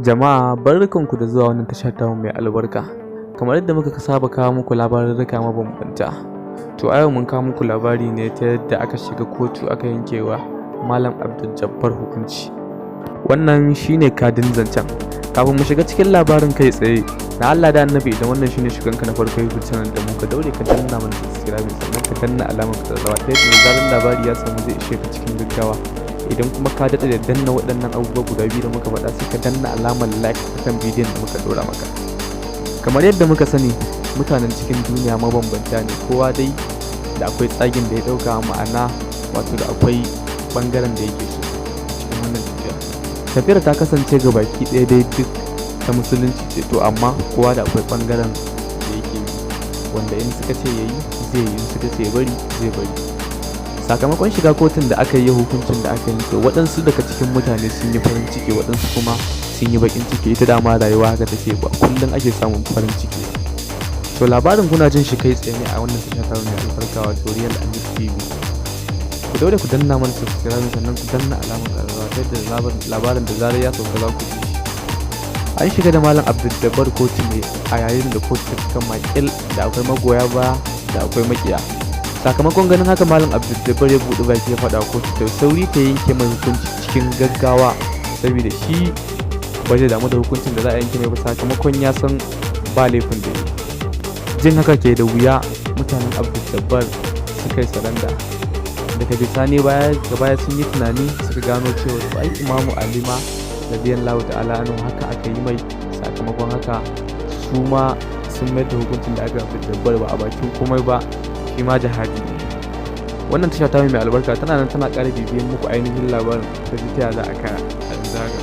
Jama'a, barkanku da zuwa wannan tasha tamu mai albarka. Kamar yadda muka saba kawo muku labarurruka mabambanta. To, a yau mun kawo muku labari ne ta yadda aka shiga kotu aka yankewa Malam Abdul Jabbar hukunci. Wannan shine kadin zancen. Kafin mu shiga cikin labarin kai tsaye, na Allah da Annabi, idan wannan shine shiganka na farko YouTube channel da mu, ka daure ka danna mana subscribe, sannan ka danna alamar ƙararrawa ta yadda da zarar labari ya samu zai ishe ka cikin gaggawa. Idan kuma ka daɗe da danna waɗannan abubuwa guda biyu da muka faɗa, sai ka danna alamar like akan bidiyon da muka ɗora maka. Kamar yadda muka sani, mutanen cikin duniya mabambanta ne, kowa dai da akwai tsagin da ya ɗauka, ma'ana wato da akwai ɓangaren da yake so cikin wannan tafiya. Tafiyar ta kasance ga baki ɗaya dai duk ta Musulunci ce, to amma kowa da akwai ɓangaren da yake bi, wanda in suka ce ya yi zai yi, in suka ce ya bari zai bari. Sakamakon shiga kotun da aka yi, hukuncin da aka yanke, waɗansu daga cikin mutane sun yi farin ciki, waɗansu kuma sun yi baƙin ciki. Ita dama rayuwa haka take, ba kullum ake samun farin ciki. To, labarin kuna jin shi kai tsaye ne a wannan tasha ta mai albarka, wato Real Amir TV. Ku daure ku danna mana subscribe, sannan ku danna alamar ƙararrawa ta yadda labarin da zarar ya sauka za ku ji shi. An shiga da Malam Abdul Jabbar kotu ne a yayin da kotu ta cika makil, da akwai magoya baya da akwai makiya. Sakamakon ganin haka, Malam Abdul Jabbar ya buɗe baki ya faɗa kotu ta sauri ta yanke mai hukunci cikin gaggawa, saboda shi ba zai damu da hukuncin da za a yanke mai ba, sakamakon ya san ba laifin da yi. Jin haka ke da wuya, mutanen Abdul Jabbar suka yi saranda. Daga bisani baya ga baya sun yi tunani, suka gano cewa to ai Imamu Ali ma radiyallahu ta'ala anhu haka aka yi mai. Sakamakon haka su ma sun mayar da hukuncin da aka Abdul Jabbar ba a bakin komai ba, shi ma jihadi ne. Wannan tasha ta mai albarka tana nan tana ƙara bibiyan muku ainihin labarin da ta za a kaya a yanzu haka.